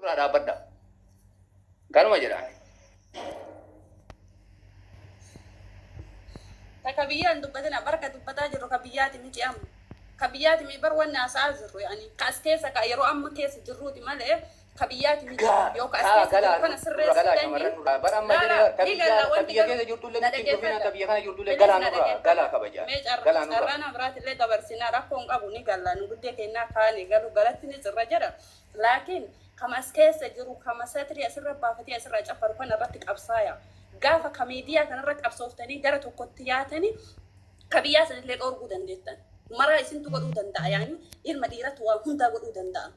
Nurraa dhaabbadha. Kanuma jedha. Ta ka biyyaa hin dubbatina bar ka dubbataa jirru ka biyyaati miti amma. Ka biyyaati mi bar wanni haasa'aa jirru yaani ka as keessa ka yeroo amma keessa jirruuti malee ka biyyaati miti. Gaa Yoo ka as kaa keessa galaa jiru kana nurra galaa sirreessitanii shamarran nurraa bar amma laa jedhe laa bar ta ni biyya galla ta wanti biyya garuu keessa jirtullee na nutti hin dhufinaa dhageeffadha. ta biyya kana jirtullee Bilis galaa na nurraa dhageeffadha. galaa kabajaa Mee galaa nurraa. carraa nama biraatillee dabarsinaa rakkoo hin qabu ni galla nu guddee kennaa kaani galu galatti ni cirra jedha. Laakiin kama as keessa jiru kama satrii asirra baafatee asirraa cafaru kana irratti qabsaaya. Gaafa ka miidiyaa kanarra qabsooftanii gara tokkotti yaatanii ka biyyaa sanillee dhoorguu dandeettan. Maraa isintu godhuu danda'a yaani ilma dhiiratu waan hundaa godhuu danda'a.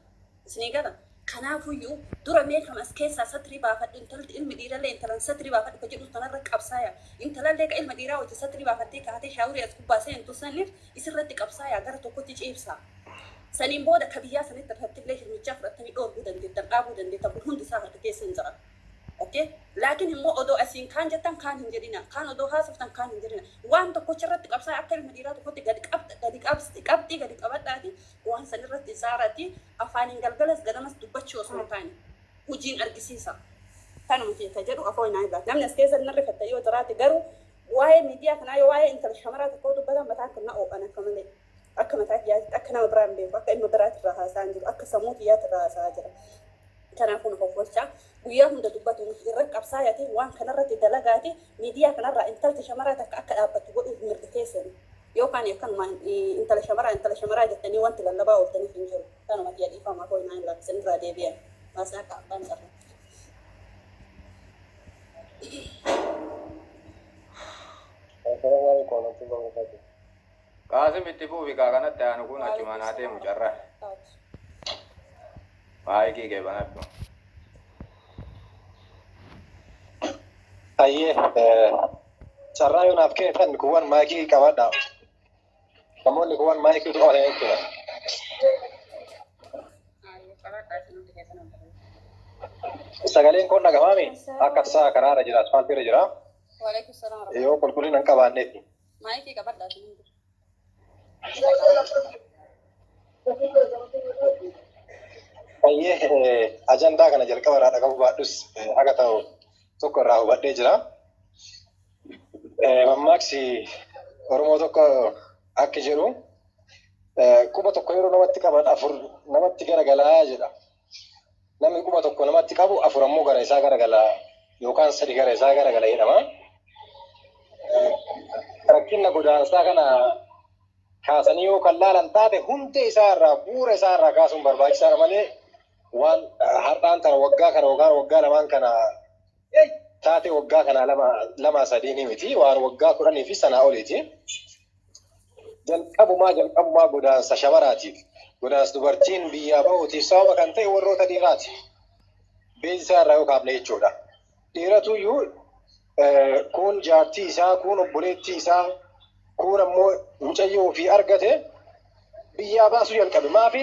Isinii gala. Kanaafuyyuu dura mee kam as keessaa satrii baafadhu intalti ilmi dhiirallee intalan satrii baafadhu ka jedhu kanarra qabsaaya. Intalallee ka ilma dhiiraa wajji satrii baafattee kaatee shaawirii as gubbaa seentu saniif isirratti qabsaaya gara tokkotti ciibsaa. Saniin booda ka biyyaa sanitti irrattillee hirmichaa fudhattanii dhoorguu dandeettan dhaabuu dandeettan kun hundi isaa harka keessa hin jira. Okay? Laakiin immoo odoo asiin kaan jettan kaan hin jedhina. Kaan odoo haasoftan kaan hin jedhina. Waan tokkocha irratti qabsaa akka ilma dhiiraa tokkotti gadi qabxa gadi qabxii gadi qabadhaati waan san irratti ijaarati afaaniin galgalas ganamas dubbachuu osoo hin taane hojiin argisiisa. Kanuma keessa jedhu afoo hin ilaatu. Namni as keessa hin rifatta yoo jiraate garuu waa'ee miidiyaa kanaa yoo waa'ee intala shamaraa tokkoo dubbatan mataan kun na oo'an akka malee. Akka mataa kiyyaatti akka nama biraa hin beeku akka ilma biraatti irraa haasa'aa hin jiru akka sammuu kiyyaatti irraa haasa'aa jira. Kanaafuu nu hoffolchaa guyyaa hunda dubbatu nuti irra qabsaayati waan kanarratti dalagaati miidiyaa kanarraa intalti shamaraa takka akka dhaabbattu godhuuf mirga keessani. Yookaan akkanuma intala shamaraa intala shamaraa jettanii wanti lallabaa ooltaniif hin jiru. Kanuma kiyya dhiifama koo hinaan laafisen irraa deebi'an. Haasaa akka abbaan carraa. Assalamu alaikum warahmatullahi wabarakatuh. Qaasim itti fuufi kaa kanatti aanu kun Waalaikum achumaan haa salaam deemu carraa. warahmatullahi wabarakatuh. Maayikii kee banadhu. Ayyee carraa yoo naaf kennitan kuwwan maayikii qabadha. Namoonni kuwwan maayikii utuu qabatan jechuudha. Ayyee qabadhaa isin hundi keessan hundi. Sagaleen kun dhagahamaami akka tasaa karaarra jira asfaaltiirra jira Waalaikum salaam yoo warahmatullahi. qulqullina hin qabaanneef. Maayikii qabadhaa isin hundi. Ayyee ajandaa kana jalqaba irraa dhagahuu baadhus haga ta'u tokko irraa hubadhee jira. Mammaaksi Oromoo tokko akki jedhu quba tokko yeroo namatti qaban afur namatti garagalaa jedha. Namni quba tokko namatti qabu afur ammoo gara isaa garagala yookaan sadi gara isaa garagala jedhama. Rakkina godaansaa kana kaasanii yoo kan laalan taate hundee isaa irraa bu'uura isaa irraa kaasuun barbaachisaadha malee waan har'aan tana waggaa kana yookaan waggaa lamaan kana taate waggaa kana lama lama sadii ni miti waan waggaa 10 fi sanaa oliiti. Jalqabumaa jalqabumaa godaansa shamaraatiif godaansa dubartiin biyyaa bahuutiif sababa kan ta'e warroota dhiiraati. Beeksisaa irraa yoo kaafne jechuudha. Dhiiratuyyuu kuun jaartii isaa, kuun obboleettii isaa, kuun ammoo mucayyoo ofii argate biyyaa baasuu jalqabe. Maafi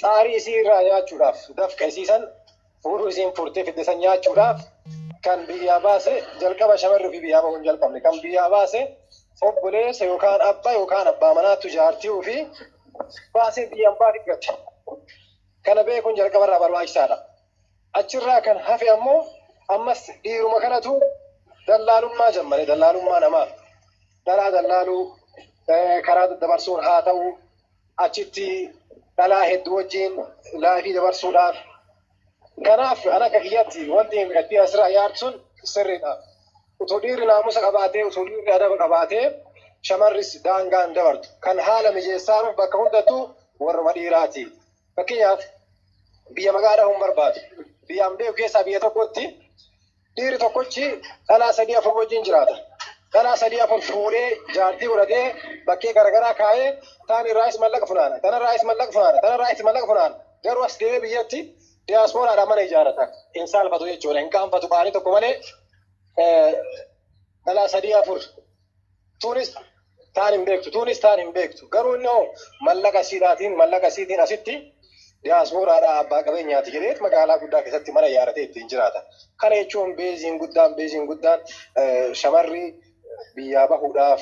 xaarii isii irraa nyaachuudhaaf dafqa isii san fuudhuu isiin furtee fidde san nyaachuudhaaf kan biyyaa baase jalqaba shamarri ofii biyyaa bahuu hin jalqabne. Kan biyyaa baase obboleessa yookaan abbaa yookaan abbaa manaattu jaartii ofii baasee biyyaan baasee gatte. Kana beekuun jalqabarraa barbaachisaadha. Achirraa kan hafe ammoo ammas dhiiruma kanatu dallaalummaa jammare dallaalummaa namaa dhalaa dallaaluu karaa daddabarsuun haa ta'u achitti dhalaa hedduu wajjin laayifii dabarsuudhaaf. Kanaaf an akka kiyyaatti wanti itti asirraa yaaddu sun sirriidha. Utuu dhiirri naamusa qabaatee utuu dhiirri adaba qabaatee shamarris daangaa hin dabartu. Kan haala mijeessaa bakka hundattuu warruma dhiiraati. Fakkeenyaaf biyya maqaa dhahuu hin barbaadu. Biyya an beeku keessaa biyya tokkotti dhiirri tokkochi dhalaa sadii afur wajjin jiraata. Dhalaa sadii afur fuudhee jaartii godhatee bakkee garaagaraa kaa'ee taan irraayis mallaqa funaana. Tanarraayis mallaqa funaana. Tanarraayis mallaqa funaana. Garuu as deemee biyyatti diyaaspooraadhaan mana ijaarrata. Hin saalfatu jechuudha. Hin qaanfatu qaanii tokko malee dhalaa sadii afur tuunis taan hin beektu tuunis taan hin beektu garuu inni hoo mallaqa isiidhaatiin mallaqa isiitiin asitti diyaaspooraadhaa abbaa qabeenyaati jedheet magaalaa guddaa keessatti mana ijaaratee ittiin jiraata. Kana jechuun beeziin guddaan beeziin guddaan shamarri biyyaa bahuudhaaf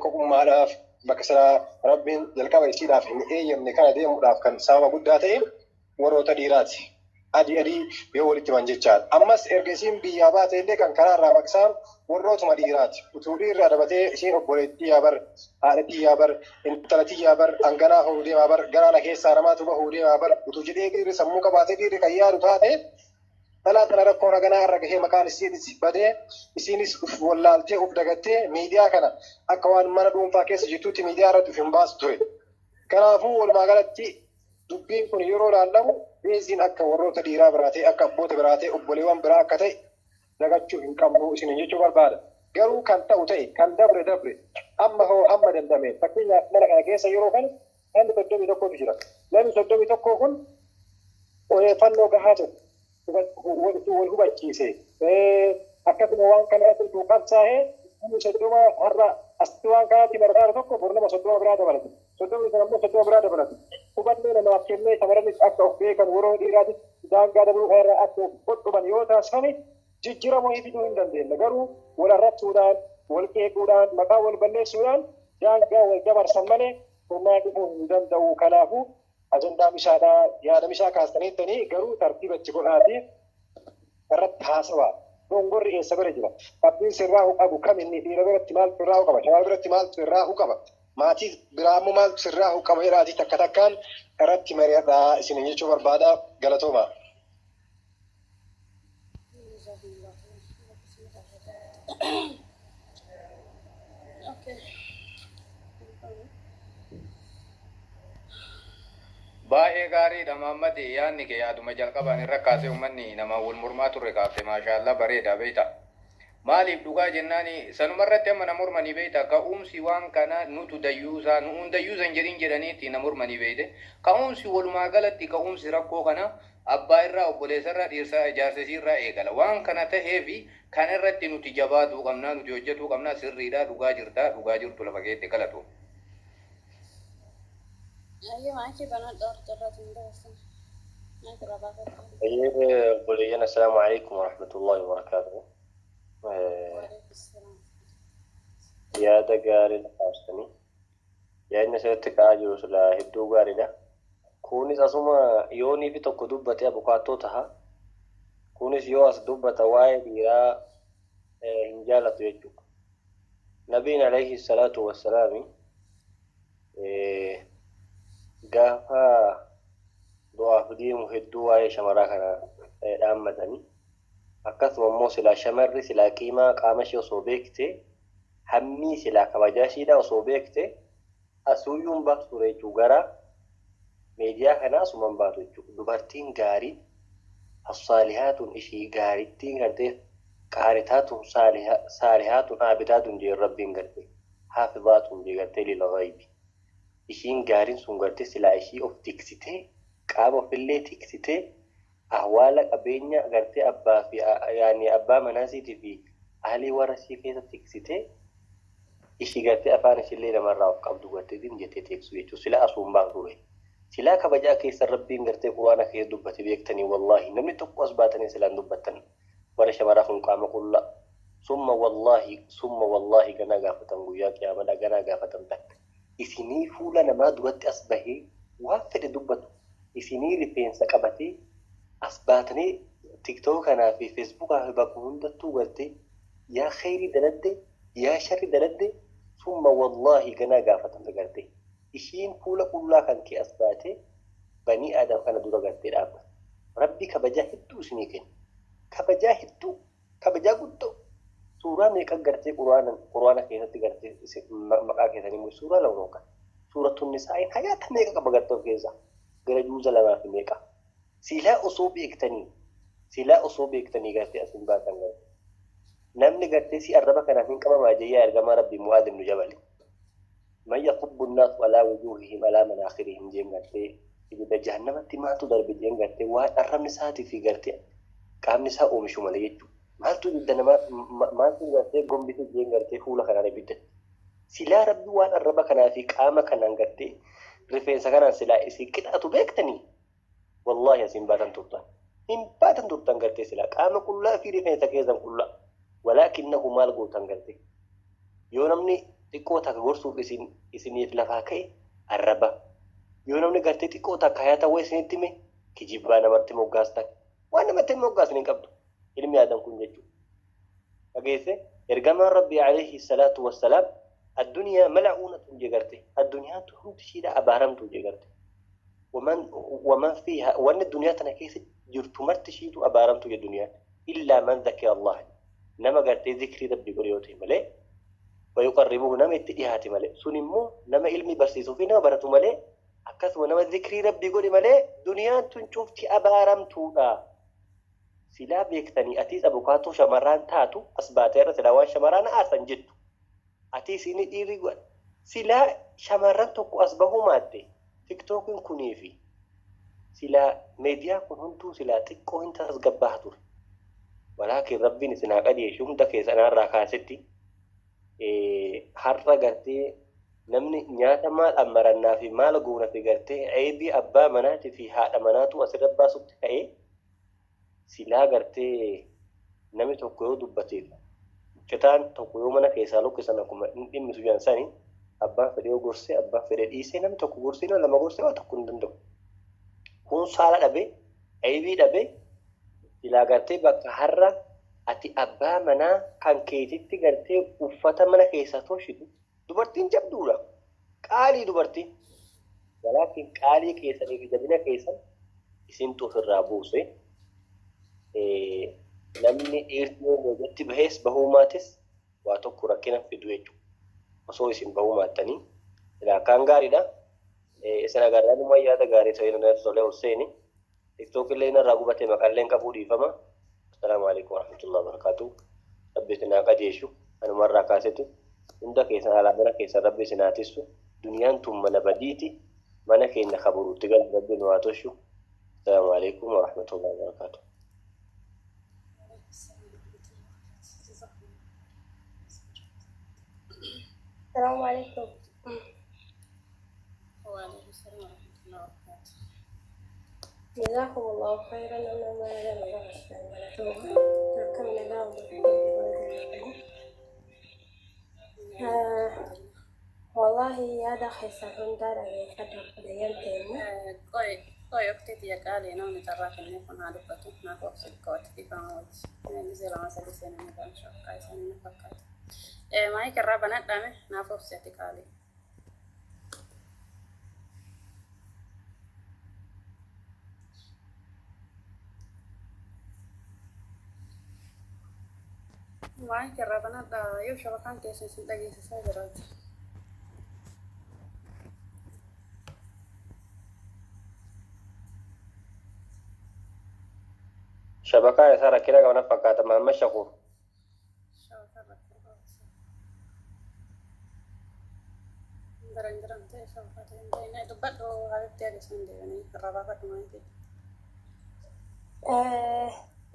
kophummaadhaaf bakka silaa rabbiin jalqaba isiidhaaf hin eeyyamne kana deemuudhaaf kan sababa guddaa ta'e warroota dhiiraati. Adii adii yoo walitti himan jechaadha. Ammas erga isiin biyyaa baate illee kan karaa irraa maqsaan warrootuma dhiiraati. Utuu dhiirri adabatee isiin obboleettii yaa bar, haadha tiyyaa bar, intala tiyyaa bar, hanganaa hoo deemaa bar, ganaa na keessaa namaatu bahuu deemaa bar, utuu jedhee dhiirri sammuu qabaatee dhiirri kan yaadu taate dhalaa tana rakkoon haganaa irra gahee maqaan isiinis badee isiinis uf wallaaltee uf dagattee miidiyaa kana akka waan mana dhuunfaa keessa jirtuutti miidiyaa irratti uf hin baastu ture. Kanaafuu walumaa galatti dubbiin kun yeroo ilaallamu beeziin akka warroota dhiiraa biraa ta'e akka abboota biraa ta'e obboleewwan biraa akka ta'e dagachuu hin qabnu isiniin jechuu barbaada. Garuu kan ta'u ta'e kan dabre dabre amma hoo hamma danda'ameen fakkeenyaaf mana kana keessa yeroo kana namni 31tu jira. Namni 31 kun odeeffannoo gahaa tokko wal hubachiise akkasuma waan kana irratti utuu qabsaa'ee namni 30 har'a asitti waan kanatti barbaadu tokko bor nama 30 biraa dabalatu. 30 sana immoo 30 biraa dabalatu. Hubannoo namaaf kennee shamaranis akka of beekan warroonni dhiiraatis daangaa dabaluu kanarraa akka of qodhuban yoo taasifame jijjiirama wayii fiduu hin dandeenya. Garuu wal arrabsuudhaan, wal qeequudhaan, maqaa wal balleessuudhaan daangaa wal dabarsan malee furmaanni dhufuu hin danda'u. Kanaafuu ajandaa mishaadha yaada mishaa kaastaniittanii garuu tartiiba itti godhaatii irratti haasawaa. Dogongorri eessa bira jira? Qabxiin sirraa'uu qabu kam inni? Dhiira biratti maaltu sirraa'uu qaba? Shamara biratti maaltu sirraa'uu qaba? Maatii biraa immoo maaltu sirraa'uu qaba jedhaatii takka takkaan irratti mari'adhaa isiniin jechuu barbaada. Galatoomaa. Okay. Baay'ee gaariidha Maammad yaadni kee yaaduma jalqabaan irra kaasee ummanni namaan wal mormaa turre kaafte maashaallaa bareeda beeyta maaliif dhugaa jennaani sanuma irratti amma na mormanii beeyta ka'uumsi waan kana nutu dayyuusaa nu'uun dayyuusa hin jedhin jedhaniiti na mormanii beeyte ka'uumsi walumaa galatti ka'uumsi rakkoo kana abbaa irraa obboleessa irraa dhiirsa jaarsa isii irraa eegala waan kana taheefi kana irratti nuti jabaatuu qabnaa nuti hojjatuu qabnaa sirriidha dhugaa jirta dhugaa jirtu lafa keette galatoomi. Ayyee maayikii banadhu irratti hin dabarsin. Maayikii irraa baafadhu. Ayyee obboleeyyan, assalaamu alaikum warahmatullahi wabarakaatuh. Waalaikum salaam. Yaada gaarii kaastanii yaadni asirratti ka'aa jiru silaa hedduu gaariidha. Kunis asuma yoonii fi tokko dubbate abukaattoo taha. Kunis yoo as dubbata waa'ee dhiiraa hin jaalatu jechuudha. Nabiin alayhi salaatu wassalaami gaafa du'aaf deemu hedduu waa'ee shamaraa kana dhaammatanii akkasuma immoo silaa shamarri silaa qiimaa qaama ishee osoo beekte hammii silaa kabajaa ishiidha osoo beekte asuuyyuu hin baatu ture jechuu gara meediyaa kanaa asuma hin baatu jechuu. Dubartiin gaariin assaalihaatun ishii gaarittiin gartee qaanitaatun saalihaatun aabidaatun jeen rabbiin gartee haafizaatun jee gartee lil ghaybi ishiin gaariin sun gartee silaa ishii of tiksitee qaama ofillee tiksitee ahwaala qabeenya gartee abbaa fi yaani abbaa manaa isiitii fi ahlii warra isii keessa tiksitee ishii gartee afaan ishillee namarraa of qabdu gartee din jettee tiksuu jechuudha. Silaa asuun baatu ture. Silaa kabajaa keessa rabbiin gartee quraana keessa dubbate beektanii wallaahi namni tokko as baatanii silaan dubbattan warra shamaraa kun qaama qullaa summa wallaahi summa wallaahi ganaa gaafatan guyyaa qiyaamadhaa ganaa gaafatamtan. Isinii fuula namaa duratti as bahee waan fedhe dubbatu isinii rifeensa qabatee as baatanii tiktok kanaa fi facebookaa fi bakka hundattuu gartee yaa kheyrii daladde yaa sharri daladde summa wallaahi ganaa gaafatamta gartee ishiin fuula qullaa kan kee as baatee banii aadam kana dura gartee dhaabbata. Rabbi kabajaa hedduu isinii kenna. Kabajaa hedduu kabajaa guddoo suuraa meeqa gartee quraana quraana keessatti gartee maqaa keessanii mul'isu suuraa lama yookaan suuratun nisaa'iin hayaata meeqa qaba gartee of keessaa gara juuza lamaa fi meeqa silaa osoo beektanii silaa osoo beektanii gartee as hin baatan gartee namni gartee si arraba kanaan hin qabamaa jeyyaa ergamaa rabbii Mu'aaz ibnu Jabali man yakubbu nnaasu alaa wujuuhihim alaa manaakhirihim jeen gartee ibidda jahannamatti maaltu darbe jeen gartee waan arrabni isaatii fi gartee qaamni isaa oomishu malee jechuudha. Maaltu ibidda namaa maaltu gartee gombise jeen gartee fuula kanaan ibiddatti. Silaa rabbi waan arraba kanaa fi qaama kanaan gartee rifeensa kanaan silaa isin qixaatu beektanii wallaahi as hin baatan turtan. Hin baatan turtan gartee silaa qaama qullaa fi rifeensa keessan qullaa. Walaakinnahu maal gootan gartee. Yoo namni xiqqoo takka gorsuuf isin isiniif lafaa ka'e arraba. Yoo namni gartee xiqqoo takka hayaata wayii isinitti hime kijibaa namatti moggaastan. Waan namatti hin moggaasne hin qabdu. Ilmi aadam kun jechuudha. Dhageesse ergamaan Rabbii alayhi salaatu wassalaam addunyaa mala'uunatun jee garte. Addunyaatu hundi ishiidha abaaramtu jee garte. Waman fiiha wanni duniyaa tana keessa jirtu marti ishiitu abaaramtu jee duniyaan. Illaa man zakira Allah. Nama gartee zikrii Rabbii godhe yoo ta'e malee wayuqarribuhu nama itti dhiyaate malee sun immoo nama ilmi barsiisuu fi nama baratu malee akkasuma nama zikrii Rabbii godhe malee duniyaan tun cufti abaaramtuudha. Silaa beektanii atiis abukaatoo shamarraan taatu as baatee irra silaa waan shamarraan aarsan jettu. Atiis inni dhiirri godha. Silaa shamarran tokko as bahuu maatte tiktookiin kunii fi silaa meediyaa kun hunduu silaa xiqqoo hin tasgabbaa ture. Walaakin Rabbiin isin haa qajeelchu hunda keessa anaarraa kaasetti har'a gartee namni nyaata maal ammarannaa fi maal goona fi gartee eebii abbaa manaatii fi haadha manaatu asirra baasutti ka'ee silaa gartee namni tokko yoo dubbateef citaan tokko yoo mana keessaa luqqisan akkuma inni dhimmisu jedhan sani abbaan fedhe yoo gorsee abbaan fedhe dhiisee namni tokko gorsee nama lama gorsee waa tokko hin danda'u. Kun saala dhabee eebii dhabee silaa gartee bakka har'a ati abbaa manaa kan keetitti gartee uffata mana keessaa tolchitu dubartiin jabduudha. Qaalii dubartiin. Walaakin qaalii keessanii fi jabina keessan isintu ofirraa buuse. Namni dhiirti yoo moojatti bahees bahuu maatis waa tokko rakkina fidu jechuudha. Osoo isin bahuu maattanii silaa akkaan gaariidha. Isin agarraa numa yaada gaarii ta'e natti tolee Husseeni. TikTok illee narraa gubatee maqaallee hin qabuu dhiifama. Assalaamu alaikum warahmatullahi wabarakatuh. Rabbi isin haa qajeeshu. Anumarraa kaasetu hunda keessan alaa mana keessan Rabbi isin haa tissu. Duniyaan tun mana badiiti. Mana keenya kaburuutti galu Rabbi nu haa toshu. Assalaamu alaikum warahmatullahi wabarakatuh. السلام عليكم. وعليكم السلام ورحمة الله وبركاته. جزاكم الله خيرا. أنا ما كم نظام. والله yaada keessan hundaa dhaggeeffadha deeyyanteenya. Qoy qoy oktiti qaalii namni carraa kennee kun haa dubbatu naaf obsi qo'atti dhiifama wajji. Inni lama sadii seenanii ba'an shokkaa isaanii na fakkaata. Maayik irraa banadhaame naaf obsi ati qaalii. Maayik irraa banadha yoo shabakaan keessan isin dhageessisaa jiraate. Shabakaa isaa rakkina qabna fakkaata Maamma Shakuur. Shabakaan rakkoo qabata. Baran jiran ta'e shabakaa ta'e hin ta'in dubbadhu habibti adeemsan deebanii irraa baafadhu maayikii.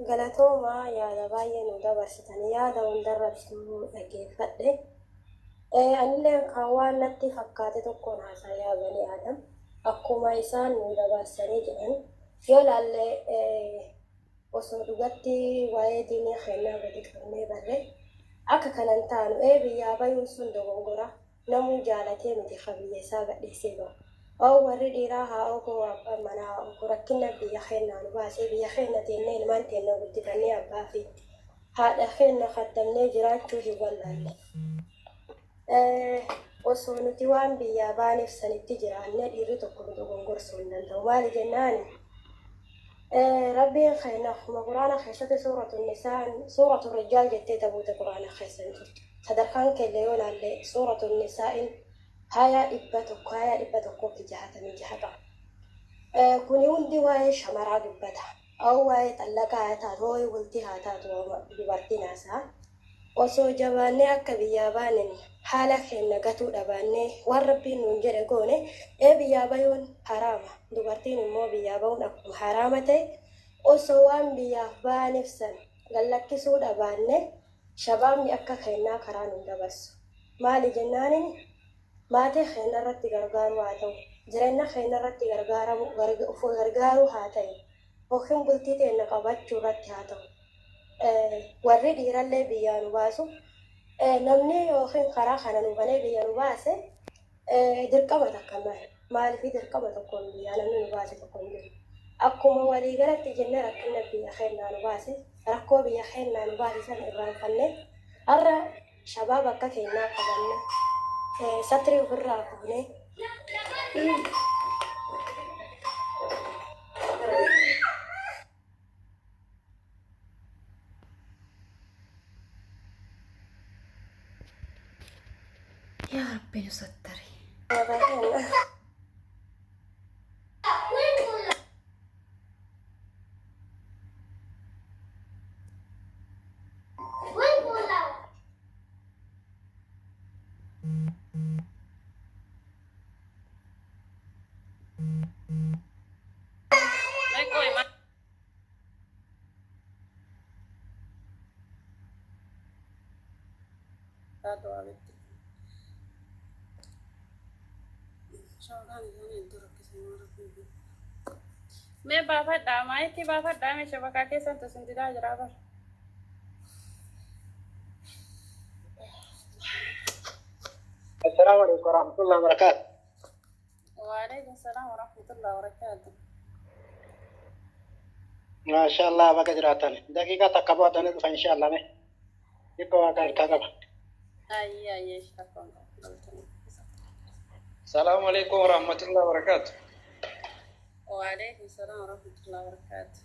Galatooma yaada baay'ee nu dabarsitanii yaada hundarrattuu dhaggeeffadhe. Anillee kan waan natti fakkaate tokkoon haasaa yaabanii Adam akkuma isaan nu dabarsanii jedhan yoo laalle osoo dhugatti waa'ee diinii kennaa gadi qabnee barre akka kanan taanu ee biyyaa bayuun sun dogongora namuu jaalatee miti ka biyya isaa gadhiisee bahu. Oo warri dhiiraa haa ogoo abbaan manaa haa ogoo rakkina biyya kennaa nu baasee biyya keenya teennee ilmaan teenya guddifannee abbaa fi haadha keenya kaddamnee jiraachuu hin wallaalle. Osoo nuti waan biyyaa baaneef sanitti jiraannee dhiirri tokko nu dogongorsuu hin danda'u. Maali jennaan Rabbiin keenya akkuma quraana keessatti suuratu nisaan suuratu rijaal jettee tabuute quraana keessa hin jirtu. Sadarkaan keenya yoo ilaalle suuratu nisaa'in haya 100 haya 166 qaba. Kuni hundi waa'ee shamaraa dubbata. Aw waa'ee xallaqaa haa taatu, waa'ee bultii haa taatu dubartiin haasa'a. Osoo jabaannee akka biyyaa baaneen haala keenya gatuu dhabaannee waan Rabbiin nuun jedhe goone ee biyyaa bayuun haraama. Dubartiin immoo biyyaa bahuun akkuma haraama ta'e osoo waan biyyaaf baaneef san gallakkisuu dhabaanne shabaabni akka keenyaa karaa nun dabarsu. Maali jennaaniin maatii keenya irratti gargaaruu haa ta'u, jireenya keenya irratti gargaaruu haa ta'e, yookiin bultii teenya qabachuu irratti haa ta'u. Warri dhiirallee biyyaa nu baasu namni yookiin karaa kana nu banee biyya nu baase dirqama takka maali? Maaliif dirqama tokkoon biyyaa namni nu baase tokko hin jiru. Akkuma waliigalatti jenne rakkina biyya keenyaa nu baase, rakkoo biyya keenyaa nu baase san irraanfanne har'a shabaaba akka keenyaa qabanne satrii ofirraa fuunee Yaa Rabbi nu sattari. Mataa keenya. Mee qoy Mee baafadhaa, maayikii baafadhaa, mee shabakaa keessan tusin didaa jiraa bara. السلام عليكم ورحمة الله وبركاته. Waalaikum salaam wa rahmatullahi wa barakaatu. ما شاء الله baga jiraatan. Daqiiqaa takka boodanii dhufa insha Allah mee. Xiqqoo waa harkaa qaba. Ayyee ayyee shakkoon qabu. Salaamu alaikum warahmatullahi wabarakatuh. Waalaikum salaam wa rahmatullahi wa barakaatu.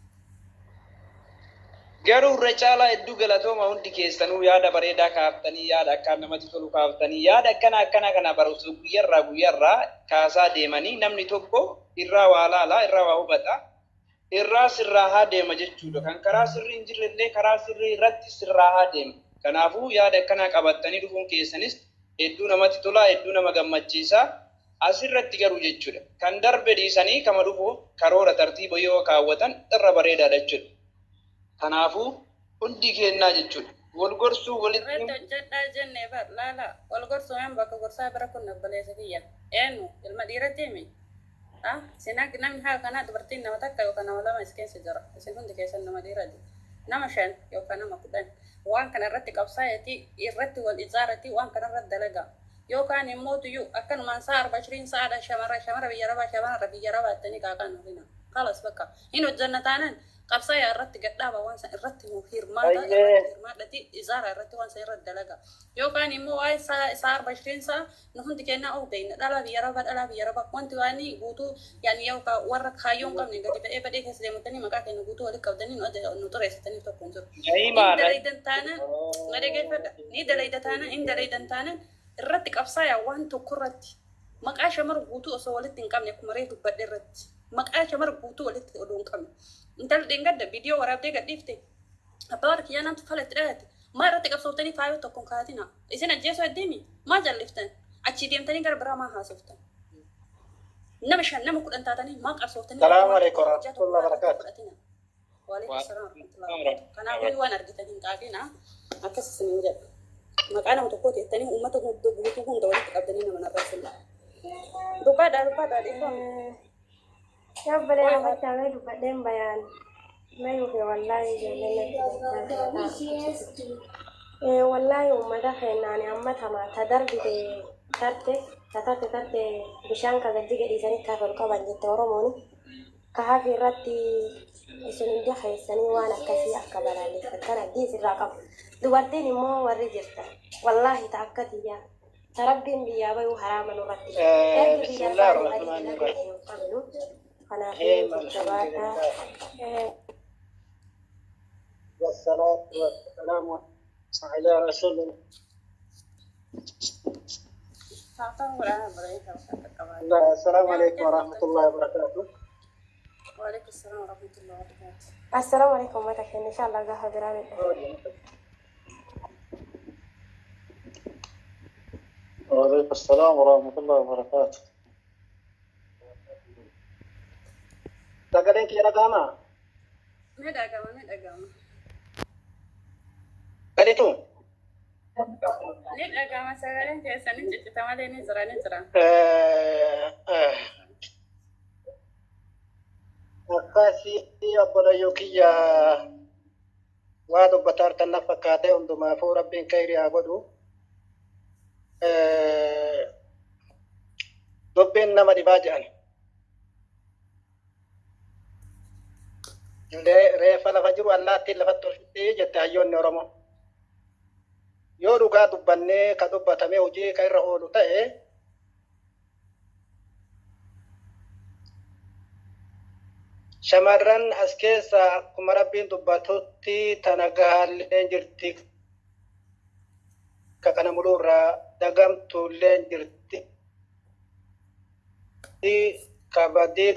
Garuu irra caalaa hedduu galatooma hundi keessanuu yaada bareedaa kaaftanii, yaada akkaan namatti tolu kaaftanii, yaada akkana akkana kana barumsa guyyarraa guyyarraa kaasaa deemanii namni tokko irraa waa laalaa, irraa waa hubata, irraa sirraa haa deema jechuudha. Kan karaa sirrii hin jirre illee karaa sirrii irratti sirraa haa deema. Kanaafuu yaada akkanaa qabattanii dhufuun keessanis hedduu namatti tola, hedduu nama gammachiisa. Asirratti garuu jechuudha. Kan darbe dhiisanii kama dhufuuf karoora tartiiba yoo kaawwatan irra bareedaadha jechuudha. Kanaafuu hundi kennaa jechuudha. Wal gorsuu walitti Irratti hojjedhaa jennee bar laala wal gorsuu waan bakka gorsaa bira kun obboleessa kiyya. Eenyu ilma dhiiratti himi. Ah, isin akka namni haa kanaa dubartiin nama takka yookaan nama lama is keessa jira. Isin hundi keessan nama dhiirati. Nama 5 yookaan nama 10 waan kana irratti qabsaa'eeti irratti wal ijaarati waan kana irratti dalagaa. Yookaan immoo tuyyuu akkanumaan sa'a arba shiriin sa'aadha shamara shamara biyya rabaa shamara biyya rabaa jettanii qaaqaan olina. Kalas bakka hin hojjanna taanaan qabsaa'aa irratti gadhaaba waan san irratti hirmaata Baay'ee irratti hirmaadhati ijaara irratti waan san irratti dalaga. Yookaan immoo waa'ee sa'a sa'a arba shiriin sa'a nu hundi kennaa of beekna dhalaa biyya rabaa dhalaa biyya rabaa wanti waan guutuu yaani yookaan warra kaayyoo hin qabne gadi ba'ee badhee keessa deemtanii maqaa keenya guutuu walitti qabdanii nu xureessitanii tokko hin jiru. Hin Na'imaa dalaydan taanaan na dhaggeeffadha. Ni dalayda taanaan hin dalaydan taanaan irratti qabsaayaa waan tokko irratti maqaa shamara guutuu osoo walitti hin qabne akkuma reefu dubbadhe irratti maqaa shamara guutuu walitti odoo hin qabne. Intalli dheengadda viidiyoo waraabdee gadhiifte abbaa warra kiyyaa namtu fala itti dhahate maa irratti qabsooftanii faayoo tokko hin kaatina. Isin ajjeesuu heddeemi maa jalliftan achii deemtanii gara biraa maa haasoftan. Nama 5 nama 10 taatanii maa qabsooftanii irratti Salaamu waan alaikum tokko hojjaa tokko warahmatullahi irraa tokko wabarakatuh. fudhatina. Waalaikum salaam warahmatullahi wabarakatuh. Kanaafuu waan argitan hin qaaqina akkas isiniin jedha. Maqaa nama tokkoo teettanii uummata guutuu hunda walitti qabdanii nama narraasina. Dubbadhaa dubbadhaa dhiifama. Yaa obbolee Qoy lafatti amee dubbadheen bayaan mayuufi wallaahi ijoolleen natti jechaa wallaahi uummata keenyaan amma tama ta darbite tarte ta tarte tarte bishaan ka gadi gadhiisanii kaaf ol qaban jette Oromooni. Ka hafi irratti isin hundi keessanii waan akkasii akka balaaleffattan abdii isirraa qabu. Dubartiin immoo warri jirtan wallaahi ta akka tiyyaa ta rabbiin biyyaa bayuu haraama nurratti. Ergi biyyaa Bismillah baane adii ar-Rahmaan dalaguu ar-Rahiim. hin qabnu. Kanaafuu Rahim jajjabaadhaa. alhamdulillah. والصلاة والسلام على رسول Taataan godhaa baree qaqqabaa. الله. السلام عليكم ورحمة الله وبركاته. Waalaikum salaam warahmatullahi wabarakatuh. Assalaamu alaikum uummata keenya inshallah gaafa biraa ni dhufa. وعليكم السلام ورحمة الله وبركاته. Sagaleen kiyya dhaga'amaa? Ni dhaga'ama ni dhaga'ama. Gaditu? Ni dhaga'ama sagaleen keessanii ciccita malee ni jira ni jira. Akkasii obboleeyyoo kiyya waa dubbataa jirtan na fakkaatee hundumaafuu rabbiin khayrii haa godhu. Dubbiin nama dhibaa jedhan. Reeffa lafa jiru allaattiin lafatti tolchitee jette hayyoonni Oromoo. Yoo dhugaa dubbannee ka dubbatamee hojii ka irra oolu ta'e shamarran as keessa akkuma Rabbiin dubbatutti tana gahaallee jirti. Ka kana muluurraa dagamtuullee jirti. Ka badii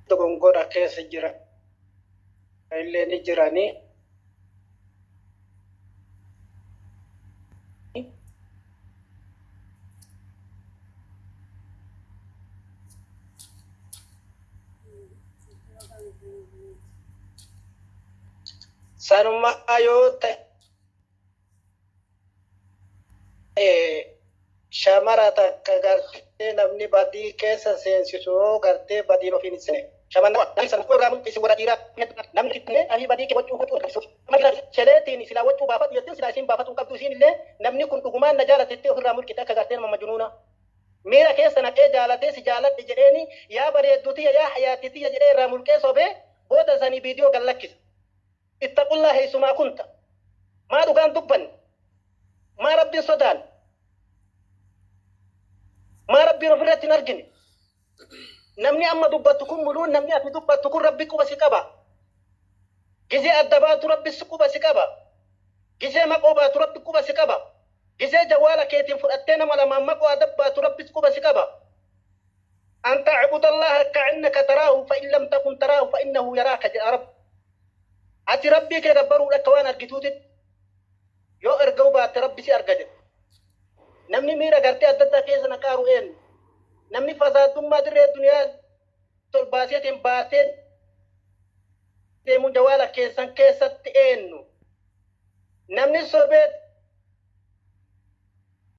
dogongora keessa jira illee ni jiranii. Sanumaa yoo ta'e shamara takka gartee namni badii keessa seensisu yoo gartee badiin ofiin hin seene. Shamarran sana irraa mul'isi warra dhiiraa namni fitnee ani badii kee waccuu waccuu argisiisu. Sheleetiin silaa waccuu baafatu jettiin silaa isiin baafatu hin qabdu isiin illee namni kun dhugumaan na jaalatettee ofirraa mulqite akka gartee nama majnuuna. Miira keessa naqee jaalatee si jaaladhe jedheeni yaa bareedduu tiyya yaa hayaatii tiyya jedhee irraa mulqee sobee booda sanii viidiyoo gad lakkisa. Ittaqullaah heeysumaa kunta. Maa dhugaan dubbanne? Maa Rabbiin sodaanne? Maa Rabbiin ofirratti hin argine? Namni amma dubbattu kun muluun namni ati dubbattu kun Rabbi quba si qaba. Gizee adda baatu Rabbi quba si qaba. Gizee maqoo baatu Rabbi quba si qaba. Gizee jawaala keetiin fudhattee nama lamaan maqoo adda baatu Rabbi quba si qaba. An ta'budallaha ka'annaka taraahu fa in lam takun taraahu fa innahu yaraaka jedha Rabbi. Ati Rabbii kee gabbaruudha akka waan argituutitti yoo erga'uu baatte Rabbi si arga jedha. Namni miira gartee adda addaa keessa naqaaru eenyu? Namni fasaaddummaa dirree duniyaa tol baaseetiin baatee deemu jawaala keessan keessatti eenyu? Namni sobee